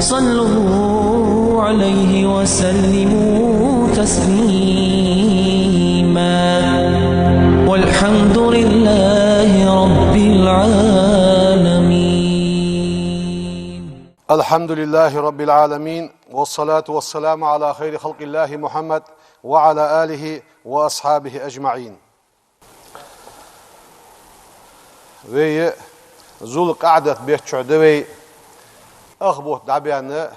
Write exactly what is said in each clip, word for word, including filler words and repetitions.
صلوا عليه وسلموا تسليما. والحمد لله رب العالمين. الحمد لله رب العالمين، والصلاة والسلام على خير خلق الله محمد وعلى آله وأصحابه أجمعين. Вай Зуль-КъаӀдат бетта чу да вай, ах бутт дӀабаьнна,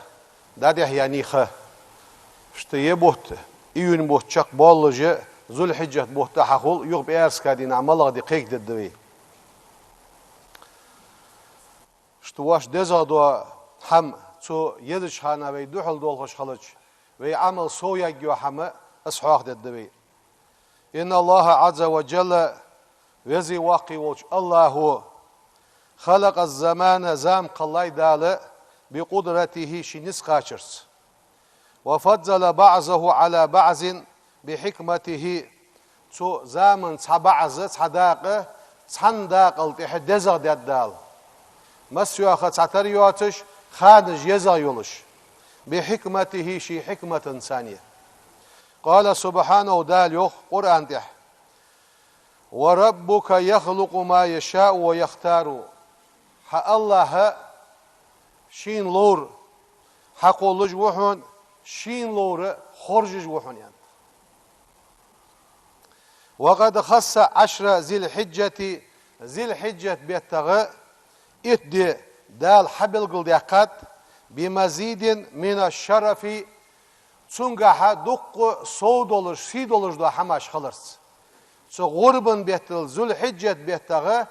дӀадехьаяьннай ха. Иштта ер бутт, июнь бутт чакхбоалаш, Зуль-Хьиджат бутт хьахул, юха пӀаьраска дийнахьа малагӀа ди кхайкадергда вай. Иштта вай дезагӀа дола хӀама, цу езача хана вай духьал долхаш хилча, вай Ӏамал сов ергйола хӀама аз хьоахадергда вай. إن الله عز وجل, Веза-Воккха волча АллахӀо, خلق الزمان, зама кхеллай Дала, بقدرته, ший низ кхачарца. وفضل بعضه على بعض بحكمته, цу заман цхьа баӀза, цхьа дакъа цхьан дакъал тӀехьа дезагӀа даьд Дала. Масса йола ха цхьатарра йоацаш, ханаш езагӀа йолаш. بحكمته, ший хьикматаца. قال سبحانه, Дала йоах Къуръан тӀа: وربك يخلق ما يشاء ويختار. Хьа АллахӀа шийна ловр хьакхоллаш ва хьона, шийна ловр хоржаш ва хьона, аьнна. وقد خص عشر ذي الحجة, Зуль-Хьиджат беттагӀа итт ди Дала хьабелгалдаьккхад, بمزيد من الشرف, цунгахьа дукха сов долаш, сий долаш дола хӀамаш хиларца. Цу гӀурбан беттал Зуль-Хьиджат беттагӀа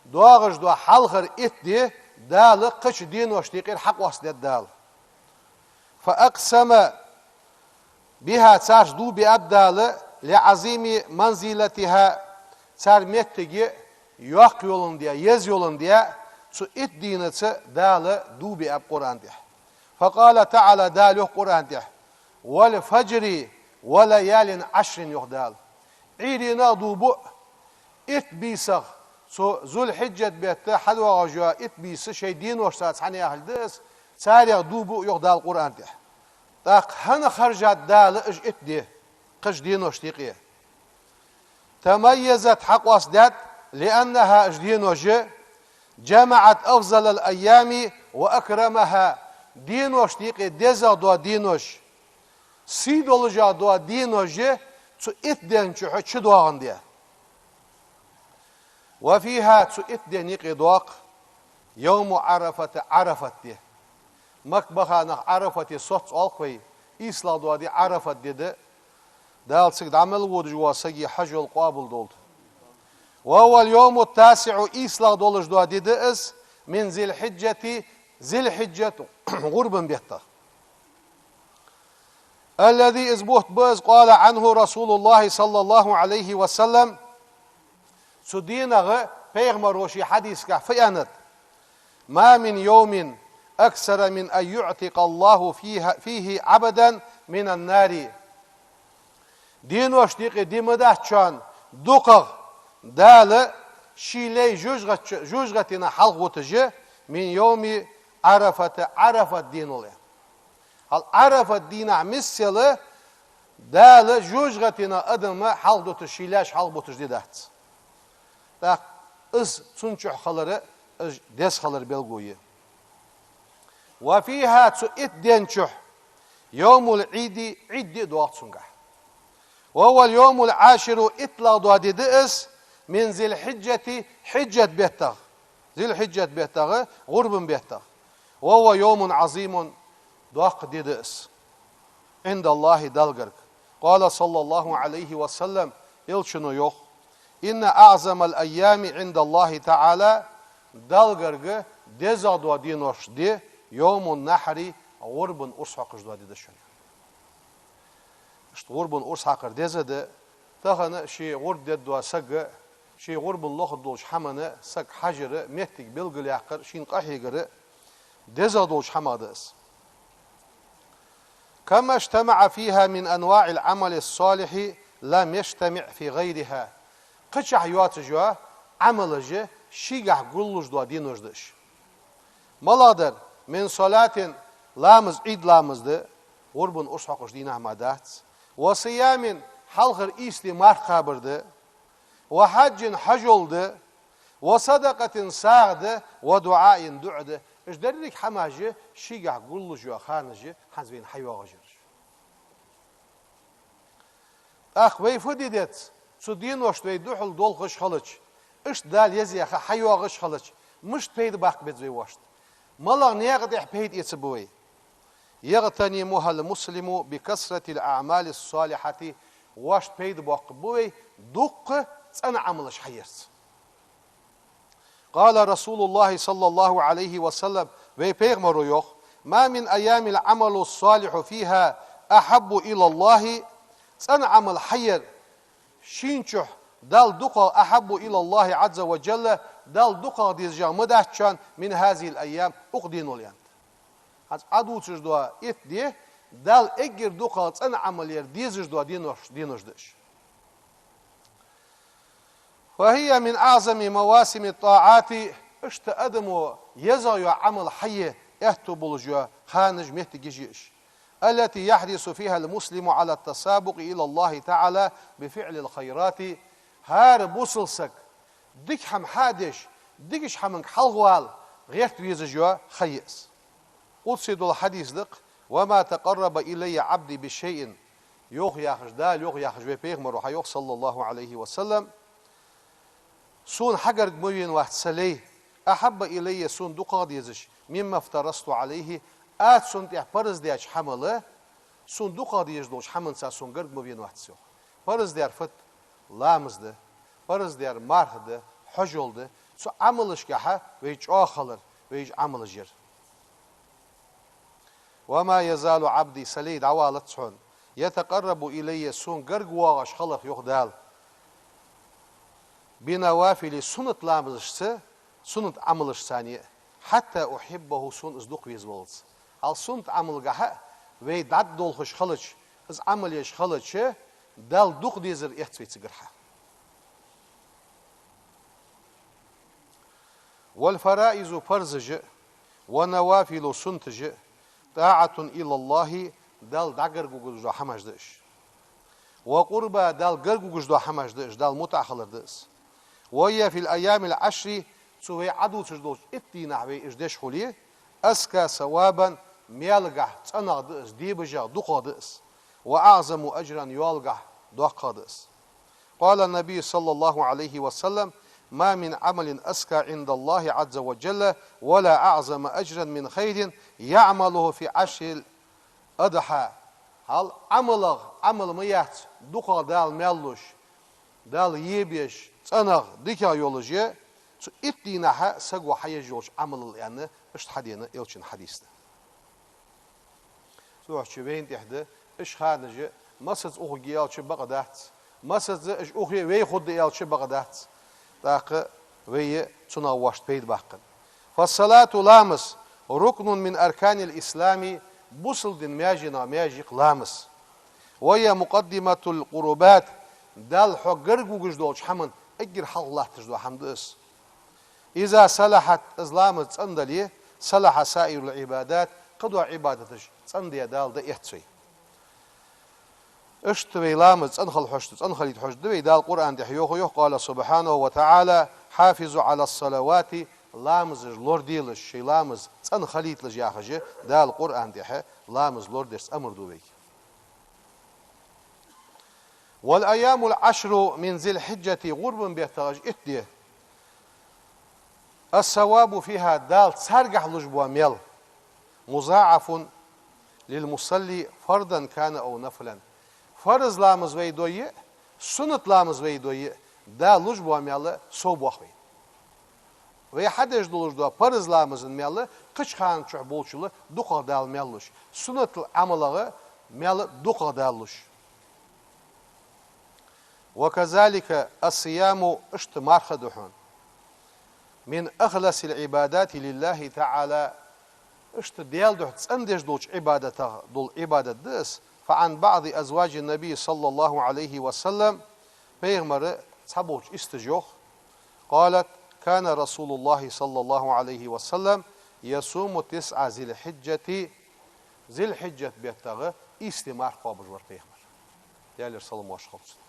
доагӀаш дола хьалхара итт ди Дала кхыча деношта юкъера хьакъоастадаьд Дала. فأقسم بها, царца дув биаб Дала, لعظيم منزلتها, цар моттиг йоккха йоландаь, еза йоландаь, цу итт дийнаца Дала дув биаб Къуръан тӀа. فقال تعالى, Дала йоах Къуръан тӀа: والفجر وليال عشر, йоах Дала. Ӏуйренах дув буъ, итт бийсах, цу Зуль-Хьиджат бетта хьадоагӀаш йола итт бийса шоай деношца цхьана яхилга да из, царех дув буъ, йоах Дала Къуръан тӀа. ТӀаккха хӀана харжад Дала уж итт ди кхыча деношта юкъе? تميزت, хьакъоастадаьд, لأنها, уж денош, جمعت أفضل الأيام وأكرمها, деношта юкъе дезагӀа дола денош, сий долаш дола денош цу итт ден чухь чудоагӀандаь. وفيها, цу итт ден юкъе доагӀа, يوم عرفة, Ӏарафат ди. Макка баха нах Ӏарафате соц оал-кх вай, ийслагӀа дола ди Ӏарафат ди да. Дала цига дӀа мел водаш вола сага хьаж йола къоабал долда. وهو اليوم التاسع, ийслагӀа долаш дола ди да из, من ذي الحجة, Зуль-Хьиджат гӀурбан бетта. الذي, из бутт ба из, قال عنه رسول الله صلى الله عليه وسلم, цу дийнагӀа пайхамаро ший хьадисагахь фу аьннад: ما من يوم أكثر من أن يعتق الله فيه, فيه عبدا من النار. Деношта юкъе ди ма дац шоана дукхагӀа Дала ший лай жожагӀатех, жожагӀатенах хьалхавуташ, من يوم عرفة, Ӏарафат денал. Хьал Ӏарафат дийнахьа миссел Дала жожагӀатенах адам хьалхадуташ, ший лаьш хьалхабуташ ди дац. ТӀаккха из цун чухь хилар, из деза хилар белгало я. وفيها, цу итт ден чухь, يوم العيد, Ӏид ди доагӀа цунгахь. وهو اليوم العاشر, иттлагӀа дола ди да из, من ذي الحجة, Хьиджат беттагӀа, Зуль-Хьиджат беттагӀа, гӀурбан беттагӀа. وهو يوم عظيم, доккха ди да из عند الله, Далла гарга. قال صلى الله عليه وسلم, Элчано йоах: إن أعظم الأيام عند الله تعالى, Далла гарга дезагӀа дола деношта ди, يوم النحر, гӀурбан урс хьокхаш дола ди да шоана. Иштта гӀурбан урс хьакхар деза да, тахан ший гӀурба дергдола саг, ший гӀурбан лохаргдолча хӀамана саг хьажар, моттиг белгалъяккхар, шийна къахьегар дезагӀа долча хӀамах да из. كما اجتمع فيها من أنواع العمل الصالح لم يجتمع في غيرها. Кхычахьа йоацаш йола Ӏамалаш шийгахь гуллуш дола денош да уж. МалагӀа дар: من صلاة ламаз, Ӏид ламаз да, гӀурбан урс хьокхаш дийнахьа ма дац. وصيام, хьалхара ийс ди марха кхабар да. وحج, хьажол да. وصدقة, сагӀа да. ودعاء, дуӀа да. Уж деррига хӀамаш шийгахьа гуллуш йола ханаш хӀанз вайна хьайоагӀаш яр. ТӀаккха вай фу де деза, цу деношта вай духьал долхаш хилча, иштта Дала еза яха хьайоагӀаш хилча, мишта пайда баккха беза вай вошта? МалагӀа наькъа тӀехь пайда эца ба вай? يغتنمها المسلم بكثرة الأعمال الصالحة, вошта пайда боаккхаргба вай дукха цӀена Ӏамалаш хьаярца. قال رسول الله صلى الله عليه وسلم, вай пайхамаро йоах: ما من أيام العمل الصالح فيها أحب إلى الله, цӀена Ӏамал хьаяр шийна чухь Далла дукхагӀа, أحب إلى الله عز وجل, Далла дукхагӀа дезаш ма дац шоана, من هذه الأيام, укх денол, аьннад. ХӀанз Ӏадувцаш дола итт ди Далла эггара дукхагӀа цӀена Ӏамал яр дезаш дола денош, денош да уж. فهي من أعظم مواسم الطاعات, иштта адамо езагӀа йола Ӏамал хьае аьттув болаш йола ханаш, моттигаш я уж. التي يحرص فيها المسلم على التسابق إلى الله تعالى بفعل الخيرات. ХӀара бусалба саг дика хӀама хьадеш, дикача хӀаманга хьалхавала гӀерта везаш йола ха я из. Къудси дола хьадис да-кх: وما تقرب إلي عبدي بشيء, йоах яхаш, Дала йоах яхаш, вай пайхамаро хьайоах, صلى الله عليه وسلم: сона хьагарга ма вена вац са лай, أحب إلي, сона дукхагӀа дезаш, مما افترضت عليه, аз цунна тӀа парз даьча хӀамал, сона дукхагӀа дезаш долча хӀаманца сона гарга ма вена вац, йоах. Парз даьр фуд? Ламаз да, парз даьр марха да, хьажол да. Цу Ӏамалашкахьа вай чӀоагӀа хилар, вай уж Ӏамалаш яр. وما يزال عبدي, са лай дӀавалац хьона, يتقرب إلي, сона гарга воагӀаш хиларах, йоах Дала, بالنوافل, суннат ламазашца, суннат Ӏамалашца, حتى أحبه, сона из дукха везаваллалца. ХӀаьта суннат Ӏамалгахьа вай дӀадолхаш хилча, из Ӏамал еш хилча, Далла дукха дезар эц вай цигархьа. والفرائض, парзаш а, والنوافل, суннаташ а, طاعة إلى الله, Далла дӀагарга вугаш дола хӀамаш да уж. وقربى, Далла гарга вугаш дола хӀамаш да уж, Далла мутӀахьа хилар да из. وهي في الأيام العشر, цу вай Ӏадувцаш долча итт дийнахьа вай уж деш хуле, أزكى ثوابا, маьлагахьа цӀенагӀа да из, дебажагӀа дукхагӀа да из. وأعظم أجرا, йоалгахьа доккхагӀа да из. قال النبي صلى الله عليه وسلم: ما من عمل أزكى عند الله عز وجل ولا أعظم أجرا من خير يعمله في عشر الأضحى. ХӀаьта Ӏамалах Ӏамал ма яц дукхагӀа Дала маьл луш, Далла ебеш, цӀенагӀа, дикагӀа йолаш я, цу итт дийнахьа саго хьаеш йолча Ӏамалал, аьнна, иштта хьадена Элчан хьадис да. Цудухьа вайна тӀехь да, уж ханаш а массаза ухаргья аьлча бакъ дац, массаза уж ухе вай хургда аьлча бакъ дац. ТӀаккха вай цунах вошта пайда баккха. فالصلاة, ламаз, ركن من أركان الإسلام, бусалба дина маьженех маьже я-кх ламаз. وهي مقدمة القربات, Далла хьо гарга вугаш долча хӀаман эггара хьалха латташ дола хӀама да из. إذا صلحت, из ламаз цӀена дале, صلح سائر العبادات, кхыдола Ӏибадаташ цӀена даь Дала дӀаэц вай. Иштта вай ламаз цӀена хила хьожаш да, цӀена хилийта хьожаш да вай. Дала Къуръан тӀа йоах, йоах, قال سبحانه وتعالى: حافظوا على الصلوات, ламазаш лораделаш, шоай ламаз цӀена хилийталаш яхаш, Дала Къуръан тӀа ламаз лорадеш амар ду вайга. والأيام العشر من ذي الحجة, гӀурбан беттагӀаш итт ди, الثواب فيها, Дала царгахьа луш бола маьл, مضاعف للمصلي فرضا كان أو نفلا. Фарз ламаз вай дой а, суннат ламаз вай дой а, Дала луш бола маьл сов боах вайна. Вай хьадеш долаш дола парз ламазан маьл кхыча хана чухь болчул дукхагӀа Дала маьл луш, суннат Ӏамалагара маьл дукхагӀа Дала луш. وكذلك الصيام, иштта марха да хьона, من أخلص العبادات لله تعالى, иштта Даьла духьа цӀена деш долча Ӏибадатех дола Ӏибадат да из. فعن بعض أزواج النبي صلى الله عليه وسلم, пайхамара цхьаболча исташа йоах, قالت: كان رسول الله صلى الله عليه وسلم يصوم تسع ذي الحجة, Зуль-Хьиджат беттагӀа ийс ди марха кхоабаш вар пайхамар. Даьлера салам-моаршал хилда цунна.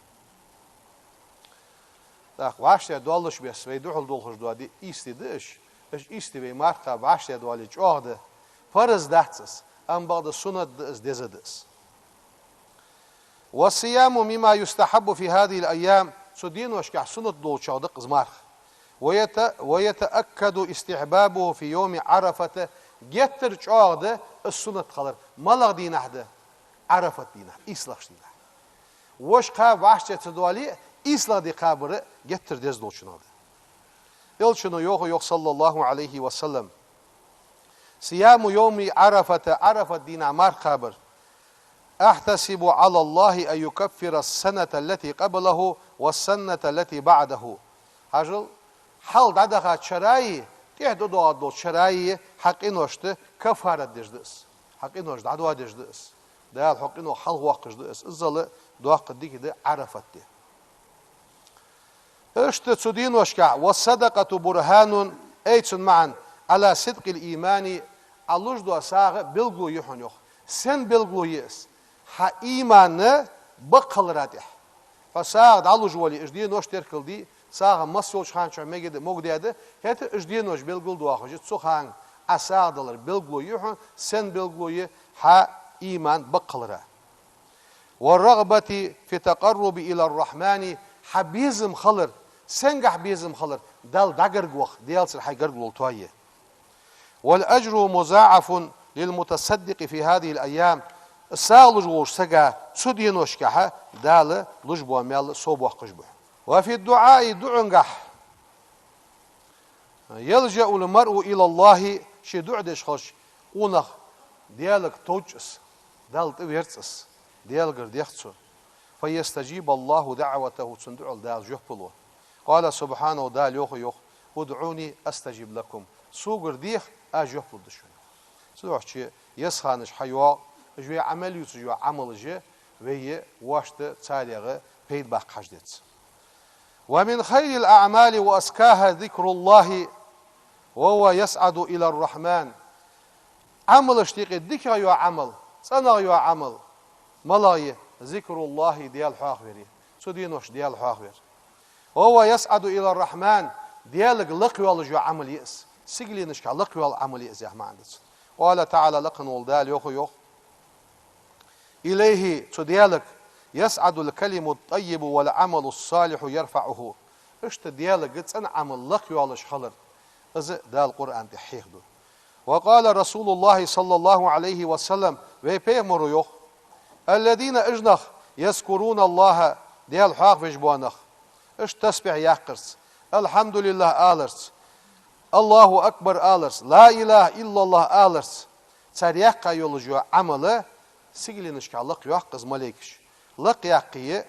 ТӀаккха вӀаштӀехьдоаллача бесса вай духьал долхаш дола ди ийс ди да уж. Уж ийс ди вай марха кхаба вӀаштӀехьдоале чӀоагӀа да. Парз дац из, амма бакъда суннат да из, деза да из. والصيام مما يستحب في هذه الأيام, цу деношкахь суннат долчох да-кх из марха. ويت-، ويتأكد استحبابه في يوم عرفة, геттара чӀоагӀа да из суннат хилар. МалагӀа дийнахьа да? Ӏарафат дийнахьа, ийслагӀча дийнахьа. Воша кхаба вӀаштӀехьа ца доале а, ийслагӀа ди кхабар геттара деза долчунах да. Элчано йоах, йоах, صلى الله عليه وسلم: صيام يوم عرفة, Ӏарафат дийнахьа марха кхабар, أحتسب على الله أن يكفر السنة التي قبله والسنة التي بعده. Хьажал, хьалха дӀадахачареи, тӀехьа дӀадоагӀаш долчареи хьа къиношта каффарат деш да из. Хьа къинош дӀадоадеш да из. Дала хьа къинош хьалхавоаккхаш да из. Иззал доккха дика да Ӏарафат ди. Иштта цу деношкахь: والصدقة برهان, ай цун маӀан, على صدق الإيمان, Ӏа луш дола сагӀа белгало я хьона, йоах. Сен белгало я из? Хьа иман бакъ хилара тӀехьа. Хьо сагӀа дӀалуш вале, уж денош теркалде, сагӀа масса йолча хана чухь мегаргда, могаргда, хӀаьта уж денош белгалдоахаш, цу хана Ӏа сагӀа далар белгало я хьона, сен белгало я хьа иман бакъ хилара. والرغبة في التقرب إلى الرحمن, хьа безам хилар, сенгахьа безам хилар, Далла дӀагаргаваха, Даьлацара хьай гаргавала тоае. والأجر مضاعف للمتصدق في هذه الأيام, сагӀа луш волча сага цу деношкахьа Дала луш бола маьл совбоаккхаш ба. وفي الدعاء, дуӀангахь, يلجأ المرء إلى الله, ше дуӀа деш хилча, къонах Даьлага товча из, Далла тӀаверза из, Даьлагара дех цо. فيستجيب الله دعوته, цун дуӀал Дала жоп лу. قال سبحانه, Дала йоах, йоах: ادعوني أستجب لكم, согара деха, аз жоп лургда шоана. Цудухьа еза ханаш хьайоагӀа, уж вай Ӏамал ювцаш йола Ӏамалаш я, вай вешта царех пайда баккха хьажа деза. ومن خير الأعمال وأزكاها ذكر الله وهو يصعد إلى الرحمن. Ӏамалашта юкъе дикагӀа йола Ӏамал, цӀенагӀа йола Ӏамал малагӀа я? ذكر الله, Даьла хьоахавар я. Цу деношка Даьла хьоахавар. وهو يصعد إلى الرحمن, Даьлага лакхъялаш йола Ӏамал я из. Сигаленашка лакхъяла Ӏамал я из, яха маӀан да цун. قال تعالى, лакха вола Дала йоах, йоах: إليه, цу Даьлага, يصعد الكلم الطيب والعمل الصالح يرفعه. Иштта Даьлага цӀена Ӏамал лакхъялаш хилар, из Дала Къуръан тӀа хьехаду. وقال رسول الله صلى الله عليه وسلم, вай пайхамаро йоах: الذين, уж нах, يذكرون الله, Даьла хьоахавеш бола нах, иштта тасбихь яккхарца, الحمد لله аларца, الله أكبر аларца, لا إله إلا الله аларца, цар яьккха йолаш йола Ӏамал сигаленашка лакхъяккха из малейкаш. Лакхъяккхе,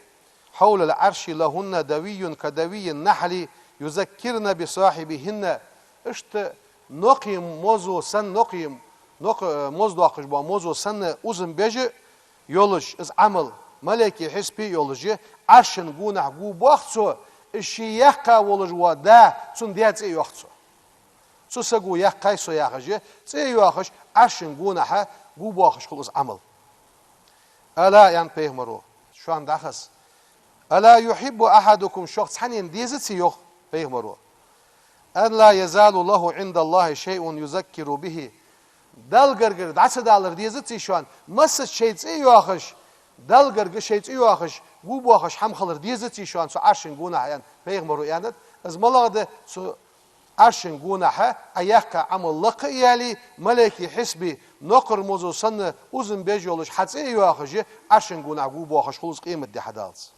حول العرش لهن دوي كدوي النحل يذكرن بصاحبهن. Иштта нокхий мозо санна, нокхий, нокх-, э, моз доаккхаш бола мозо санна узам беш йолаш из Ӏамал, малейкий хьисапе йолаш, Ӏарша гонахьа гу боах цо, из ше яьккха волаш вола да, цун даь цӀи йоах цо. Цу саго яьккхай со яхаш, цӀи йоахаш, Ӏарша гонахьа гу боахаш хул из Ӏамал. ألا, аьннад пайхамаро, шоана дӀахаза. ألا يحب أحدكم, шох цхьаннена дезаций, йоах пайхамаро, أن لا يزال له عند الله شيء يذكر به. Далла гаргара дӀа ца далар дезаций шоана, массаза шоай цӀи йоахаш, Далла гаргара шоай цӀи йоахаш, гу боахаш хӀама хилар дезаций шоана цу Ӏарша гонахьа, аьнна, пайхамаро аьннад. Из малагӀа да? Цу Ӏарша гонахьа Ӏа яьккха Ӏамал лакха а яле, малейкий хьисапе, нокхар мозо санна узам беш йолаш хьа цӀи а йоахаш, Ӏарша гонахьа гу боахаш хул из къематди хьадаллалца.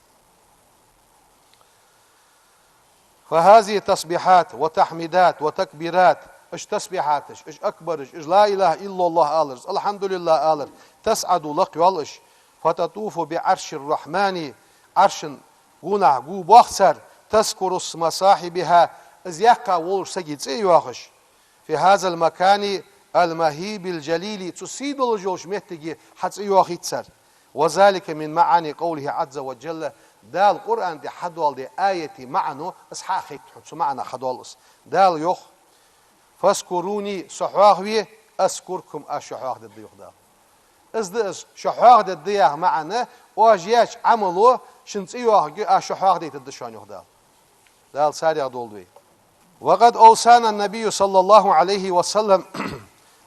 فهذه تسبيحات وتحميدات وتكبيرات, уж тасбихьаташ, уж акбараш, уж لا إله إلا الله аларца, الحمد لله алар, تصعد, лакхъяьл уж, فتطوف بعرش الرحمن, Ӏарша гонахьа гу боах цар, تذكر اسم صاحبها, из яьккха волча сага цӀи а йоахаш, في هذا المكان المهيب الجليل, цу сий долаш йолча моттиге хьа цӀи йоахийт цар. وذلك من معاني قوله عز وجل, Дала Къуръан тӀа хьадоаладаь аятий маӀано из хьахайтад хьона, цу маӀанах хьадоал из. Дала йоах: فاذكروني, со хьоахаве, أذكركم, аз шо хьоахадергда, йоах Дала. Из да из, шо хьоахадергда яха маӀан, оаш еча Ӏамало шун цӀи йоахаргья, аз шо хьоахадайтаргда шоана, йоах Дала. Дала царех долда вай. وقد أوصانا النبي صلى الله عليه وسلم,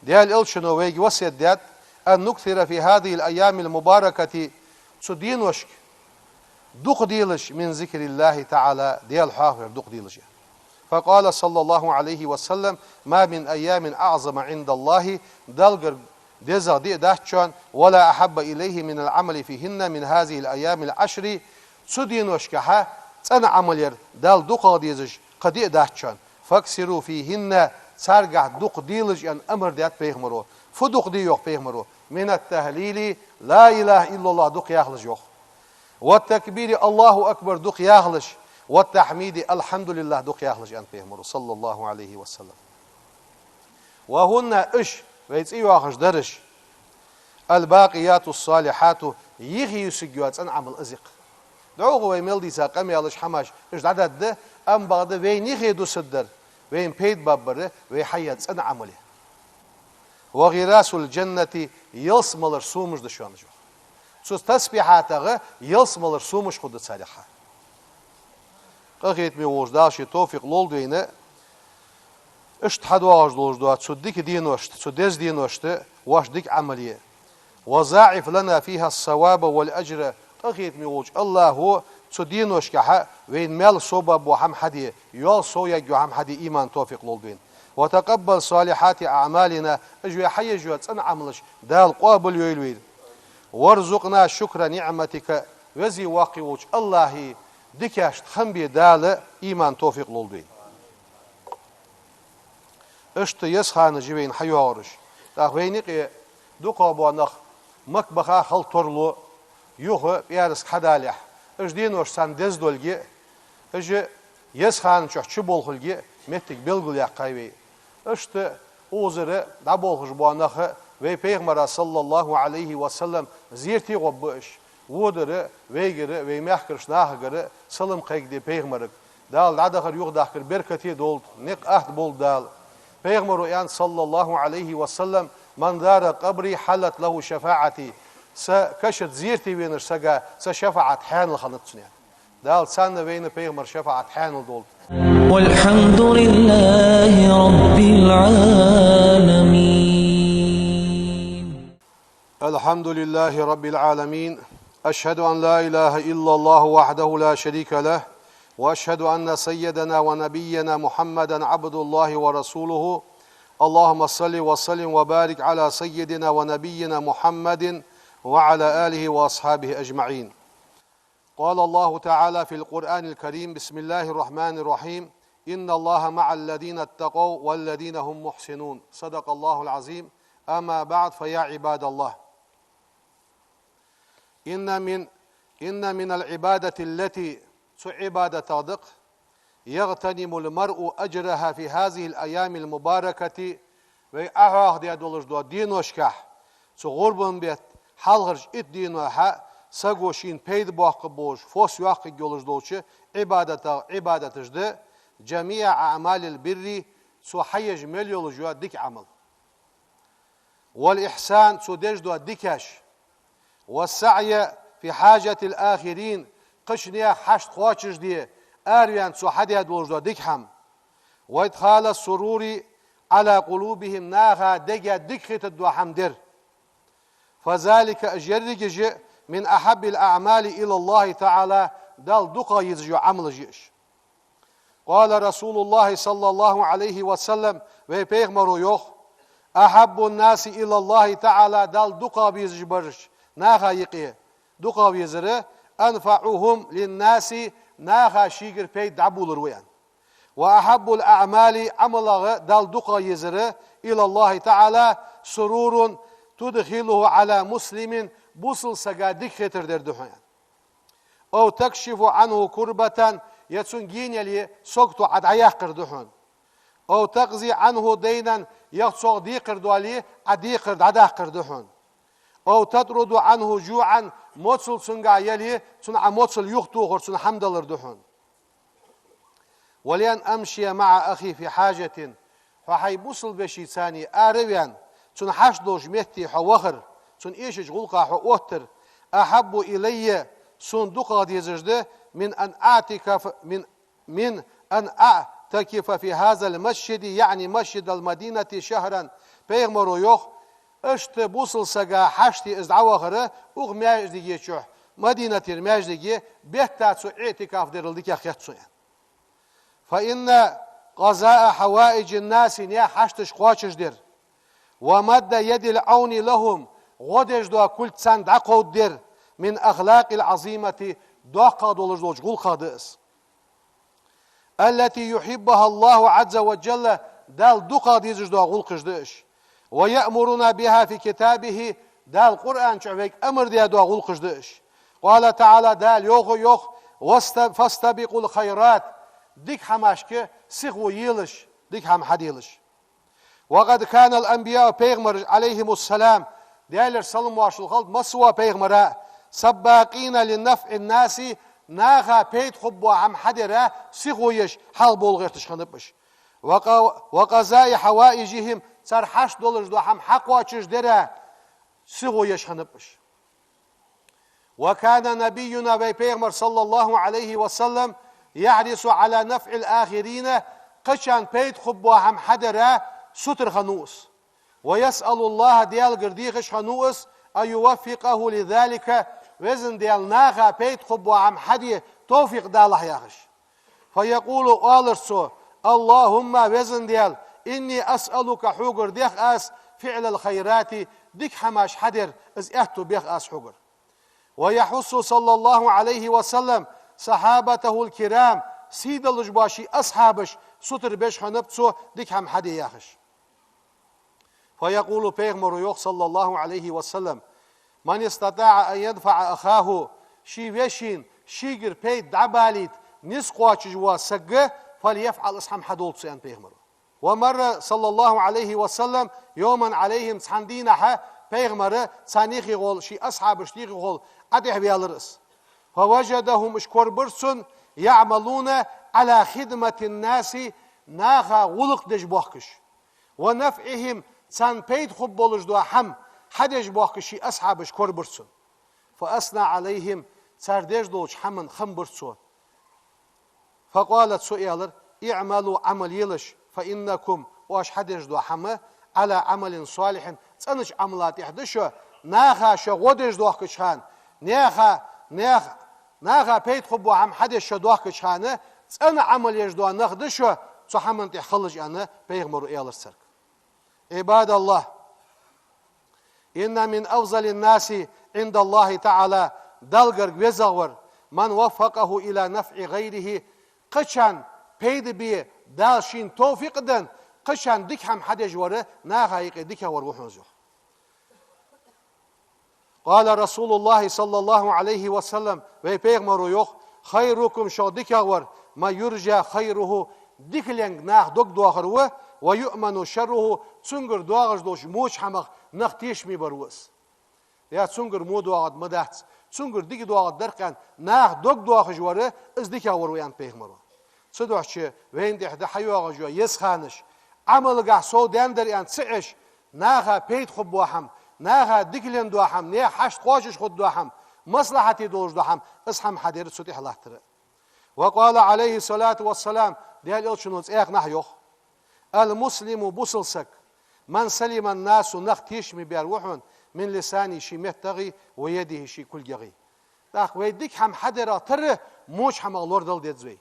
Даьла Элчано вайга васкет даьд, أن نكثر في هذه الأيام المباركة, цу деношка дукха делаш, من ذكر الله تعالى, Даьла хьоахавар дукха делаш. فقال صلى الله عليه وسلم: ما من أيام أعظم عند الله, Даллагара дезагӀа ди а дац шоана, ولا أحب إليه من العمل فيهن من هذه الأيام العشر, цу деношкахьа цӀена Ӏамал яр Далла дукхагӀа дезаш кхы ди а дац шоана. فأكثروا فيهن, царгахьа дукха делаш, аьнна амар даьд пайхамаро. Фу дукха де, йоах пайхамаро? من التهليل, لا إله إلا الله дукха яхалаш, йоах. والتكبير, الله أكبر дукха яхалаш, والتحميد, الحمد لله дукха яхалаш, аьнна пайхамаро, صلى الله عليه وسلم. وهن, уж, вай цӀи йоахаш дараш, الباقيات الصالحات, юхе юсаргйола цӀена Ӏамал из я-кх. ДӀахо вай мел дийца къамаьлаш, хӀамаш, уж дӀадаргда, амма бакъда вайна юхе дусаргдар, вайна пайда баргбар вай хьаеш цӀена Ӏамал я. وغراس الجنة, ялсмалера сомаш да шоана уж, йоах. Цу тасбихьатах ялсмалера сомаш хургда царех. Къахетаме волча Дала ший товфикъ лолда вайна, иштта хьадоагӀаш долаш да цу дика деношта, цу деза деношта вай дика Ӏамал е. وضاعف لنا فيها الثواب والأجر, къахетаме волча АллахӀо цу деношкахьа вайна маьл совбоабу хӀама хьаде, йоал совъергйола хӀама хьаде иман, товфикъ лолда вайна. وتقبل صالحات أعمالنا, уж вай хьаеш йола цӀена Ӏамалаш Дала къоабал йойла вайна. وارزقنا شكر نعمتك, веза-воккха волча АллахӀа дикашта хам бе Дала иман, товфикъ лолда вайна. Иштта еза ханаш я вайна хьайоагӀараш. ТӀаккха вайна юкъе дукхагӀа бола нах Макка баха хала тарлу, юха пӀаьраска хьадалехь, уж денош царна деза долга, уж еза хана чухь чуболхалга моттиг белгалъяьккхай вай. Иштта укхазара дӀаболхаш бола нах вай пайхамара, صلى الله عليه وسلم, зерате гӀоргба уж. Водар вайгара, вай мехкарча нахагара салам кхайкаде пайхамарга. Дала дӀадахар, юхадахкар беркате долда, никъ атта болба Дала. Пайхамаро аьннад, صلى الله عليه وسلم: من زار قبري حلت له شفاعتي. Са каша тӀа зерате венача сага са шафаӀат хьаьнал хиннад цунна. Дала царна, вайна пайхамара шафаӀат хьаьнал долда. والحمد لله رب العالمين. الحمد لله رب العالمين. أشهد أن لا إله إلا الله وحده لا شريك له، وأشهد أن سيدنا ونبينا محمدا عبد الله ورسوله. اللهم صل وسلم وبارك على سيدنا ونبينا محمد وعلى آله وأصحابه أجمعين. قال الله تعالى في القرآن الكريم: بسم الله الرحمن الرحيم: إن الله مع الذين اتقوا والذين هم محسنون. صدق الله العظيم. أما بعد، فيا عباد الله، إن من، إن من العبادة التي, цу Ӏибадатех да-кх, يغتنم المرء أجرها في هذه الأيام المباركة, вай Ӏохьоахадаь долаш дола деношкахь, цу гӀурбан бетта хьалхарча итт деношкахьа саго шийна пайда боаккхаргболаш, фос йоаккхаргйолаш долча Ӏибадатех, Ӏибадатех да جميع أعمال البر, цо хьаеш мел йолаш йола дика Ӏамал. والإحسان, цо деш дола дикаш. والسعي في حاجة الآخرين, кхыча наьха хьашт кхоачашде араваьнна цо хьадаь долаш дола дика хӀама. وإدخال السرور على قلوبهم, наха дега дика хетаргдола хӀама дар. فذلك, уж ерригаш а, من أحب الأعمال إلى الله تعالى, Далла дукхагӀа езаш йола Ӏамалаш я уж. قال رسول الله صلى الله عليه وسلم, вай пайхамаро йоах: أحب الناس إلى الله تعالى, Далла дукхагӀа безаш бараш наха юкъе, дукхагӀа везар, أنفعهم للناس, наха шийгара пайда дӀаболар ва, аьнна. وأحب الأعمال, Ӏамалех Далла дукхагӀа езар, إلى الله تعالى سرور تدخله على مسلم, бусалба сага дика хетар дар да хьона, аьнна. أو تكشف عنه كربة, е цун гена яле сагото Ӏа дӀаяккхар да хьона. أو تقضي عنه دينا, е цох декхар доале, Ӏа декхар дӀадаккхар да хьона. أو تطرد عنه جوعا, моцал цунгахь яле, цунна Ӏа моцал юхатохар, цунна хӀама далар да хьона. ولأن أمشي مع أخي في حاجة, хьо хьай бусалба вешийца араваьнна, цун хьашт долча метте хьо вахар, Цун эшача гӀулакха хьо оттар, أحب إلي, сона дукхагӀа дезаш да, من أن أعتكف، من، من أن أعتكف في هذا المسجد، يعني مسجد المدينة، شهرا. Пайхамаро йоах, иштта бусалба сага хьашт де из дӀавахар, укх маьждиге чу, Мадинатера маьждиге, бетта цо иӀтикаф дарал дикагӀа хет сона, аьнна. فإن قضاء حوائج الناس, наьха хьашташ кхоачашдар, ومد يد العون لهم, гӀо деш дола кулг царна дӀакховдадар, من الأخلاق العظيمة, доккхагӀа долаш долча гӀулакхех да из. التي يحبها الله عز وجل, Дала дукхагӀа дезаш дола гӀулакхаш да уж. ويأمرنا بها في كتابه, Дала Къуръан чу вайга амар даь дола гӀулакхаш да уж. قال تعالى, Дала йоах, йоах: «Васта-, فاستبقوا الخيرات», дика хӀамашка сихо елаш, дика хӀама хьаделаш. وقد كان الأنبياء, пайхамараш, عليهم السلام, Даьлера салам-моаршал хилда массавола пайхамара, سباقين لنفع الناس, наха пайда хургбола хӀама хьадара сихо еш, хьалха бовла гӀерташ хиннаб уж. وق-, وقضاء حوائجهم, цар хьашт долаш дола хӀама хьакхоачашдара сихо еш хиннаб уж. وكان نبينا, вай пайхамар, صلى الله عليه وسلم, يحرص على نفع الآخرين, кхычарна пайда хургбола хӀама хьадара сутара хиннав из. ويسأل الله, Даьлагара дехаш хиннав из, أن يوفقه لذلك, Веза Даьла, наха пайда хургбола хӀама хьаде товфикъ далахь, яхаш. فيقول, оалар цо: «اللهم, Веза Даьла, إني أسألك, хьогара дех аз, فعل الخيرات, дика хӀамаш хьадар, из аьттув бех аз хьогара». ويحث صلى الله عليه وسلم صحابته الكرام, сий долаш бола ший асхьабаш сутара беш хиннаб цо дика хӀама хьаде, яхаш. فيقول, пайхамаро йоах, صلى الله عليه وسلم: «من استطاع أن ينفع أخاه», ший вешийна шийгара пайда дӀабалийта низ кхоачаш вола саг, «فليفعل», из хӀама хьадолда цо, аьннад пайхамаро. ومر صلى الله عليه وسلم يوما عليهم, цхьан дийнахьа пайхамар царна юхе гӀолла, ший асхьабашта юхе гӀолла, ӀотӀехваьлар из. فوجدهم, уж корабир цунна, يعملون على خدمة الناس, наха гӀулакх деш боахкаш. ونفعهم, царна пайда хургболаш дола хӀама хьадеш боахкаш ший асхьабаш корабир цунна. فأثنى عليهم, цар деш долча хӀаман хам бир цо. فقال, цо аьлар: «اعملوا, Ӏамал елаш, فإنكم, оаш хьадеш дола хӀама, على عمل صالح, цӀенача Ӏамала тӀехь да шо, наха шо гӀо деш доахкача хана, наха, наха, наха пайда хургбола хӀама хьадеш шо доахкача хана, цӀена Ӏамал еш дола нах да шо цу хӀаман тӀехь хилалаш», аьнна, пайхамаро аьлар царга. عباد الله, إن من أفضل الناس عند الله تعالى, Далла гарга везагӀвар, من وفقه إلى نفع غيره, кхычарна пайда бе Дала шийна товфикъ денна, кхычарна дика хӀама хьадеш вар, наха юкъе дикагӀвар ва хьона из, йоах. قال رسول الله صلى الله عليه وسلم, вай пайхамаро йоах: «خيركم, шух дикагӀвар, من يرجى خيره, дикаленга наха дог доахар ва, ويؤمن شره, цунгара доагӀаш долча воча хӀамах нах тешаме бар ва из». Я цунгара во доагӀаргда ма дац, цунгара дика доагӀаргдар-кх аьнна, наха дог доахаш вар, из дикагӀвар ва, аьннад пайхамаро. Цудухьа вайна тӀехь да хьайоагӀаш йола еза ханаш, Ӏамалгахь сов даьннадар аьнна ца Ӏеш, наха пайда хургбола хӀама, наха дикален дола хӀама, наьха хьашт кхоачаш хургдола хӀама, маслахьате долаш дола хӀама, из хӀама хьадар цу тӀехь латтар. وقال عليه الصلاة والسلام, Даьла Элчано цӀаькха а йоах: «المسلم, бусалба саг, من سلم الناس, нах тешаме баьр ва хьона, من لسانه, ший меттагӀеи, ويده, ший кулгагӀеи». ТӀаккха вай дика хӀама хьадарах тара воча хӀамах лорадала деза вай.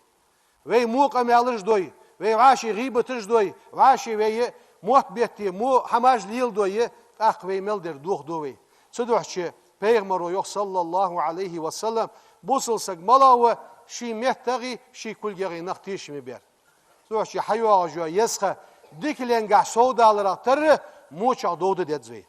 Вай во къамаьлаш дой, вай вӀаший гӀийбаташ дой, вӀаший вай мотт бетте во хӀамаш леладой, тӀаккха вай мел дар дохаду вай. Цудухьа пайхамаро йоах, صلى الله عليه وسلم, бусалба саг малагӀа ва, ший меттагӀеи, ший кулгагӀеи нах тешаме баьр. Цудухьа хьайоагӀаш йола еза ха дикаленгахь совдаларах тара вочох довда деза вай.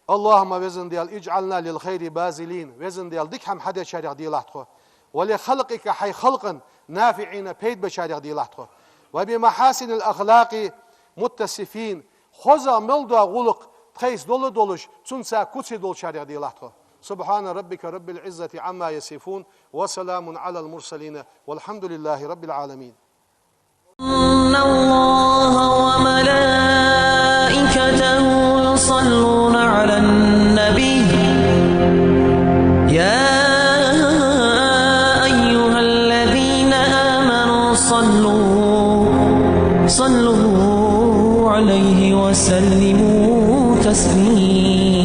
اللهم, Веза Даьла, اجعلنا للخير باذلين, Веза Даьла, дика хӀама хьадечарех делахь тхо. ولخلقك, хьай халкъана, نافعين, пайда бечарех делахь тхо. وبمحاسن الأخلاق متصفين, хозагӀа мел дола гӀулакх тхоца дола долаш, цунца куций долчарех делахь тхо. سبحان ربك رب العزة عما يصفون، وسلام على المرسلين، والحمد لله رب العالمين. إن الله وملائكته يصلون على النبي. سلموا تسليما.